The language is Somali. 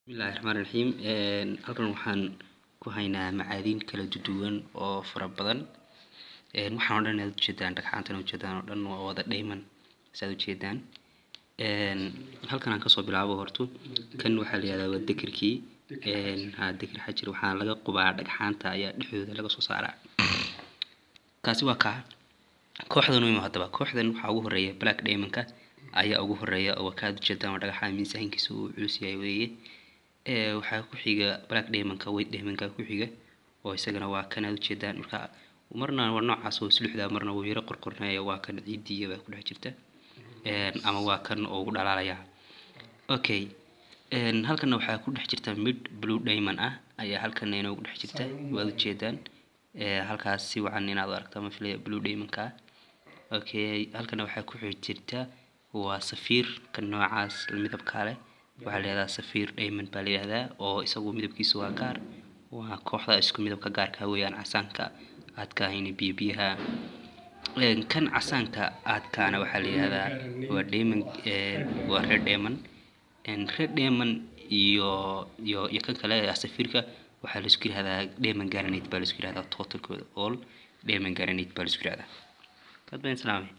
Bismillahi Raxmaani Raxiim. Halkan waxaan ku haynaa macaadiin kala duwan oo fara badan. Waxaan oo dhan aad ujeedaan, dhagxaantan ujeedaan oo dhan waa wada diamond, saad ujeedaan. Halkan aan kasoo bilaabo horto, kan waxaa la yihahdaa waa dikirkii ha, dikir xajir. Waxaa laga qubaa dhagxaanta ayaa dhexdooda laga soo saaraa. Kaasi waa kaa. Kooxdan u imo haddaba. Kooxdan waxaa ugu horeeya black diamondka ayaa ugu horeeya, oo kaad ujeedaan waa dhagaxa miisaankiisa uu culus yahay weeye. Waxaa ku xiga black diamondka, white diamondka ku xiga, oo isagana waa kan aad ujeedaan. Marka marna waa noocaas oo suluxda, marna wuu yaro qorqornaya, waa kan ciidiya baa ku dhex jirta, ama waa kan oo ugu dhalaalaya. Okay, halkana waxaa ku dhex jirta mid blue diamond ah ayaa halkana inoogu dhex jirta, waad ujeedaan. Halkaas si wacan inaad u aragto ma filaya blue diamondka. Okay, halkana waxaa ku xig jirta waa sapphire. Kan noocaas midabka leh waxaa la yihahdaa sapphire diamond baa la yihahdaa, oo isagu midabkiisu waa gaar, waa kooxda isku midabka gaarka weeyaan, casaanka aadka ahayn biyo biyaha. Kan casaanka aadkaana waxaa la yihahdaa waa diamond, waa red diamond. Red diamond iyo kan kale sapphireka waxaa la isku yihahdaa diamond garnet baa la isku yihahdaa. Totalkooda all diamond garnet baa la isku yihahdaa. Aad baan salaamay.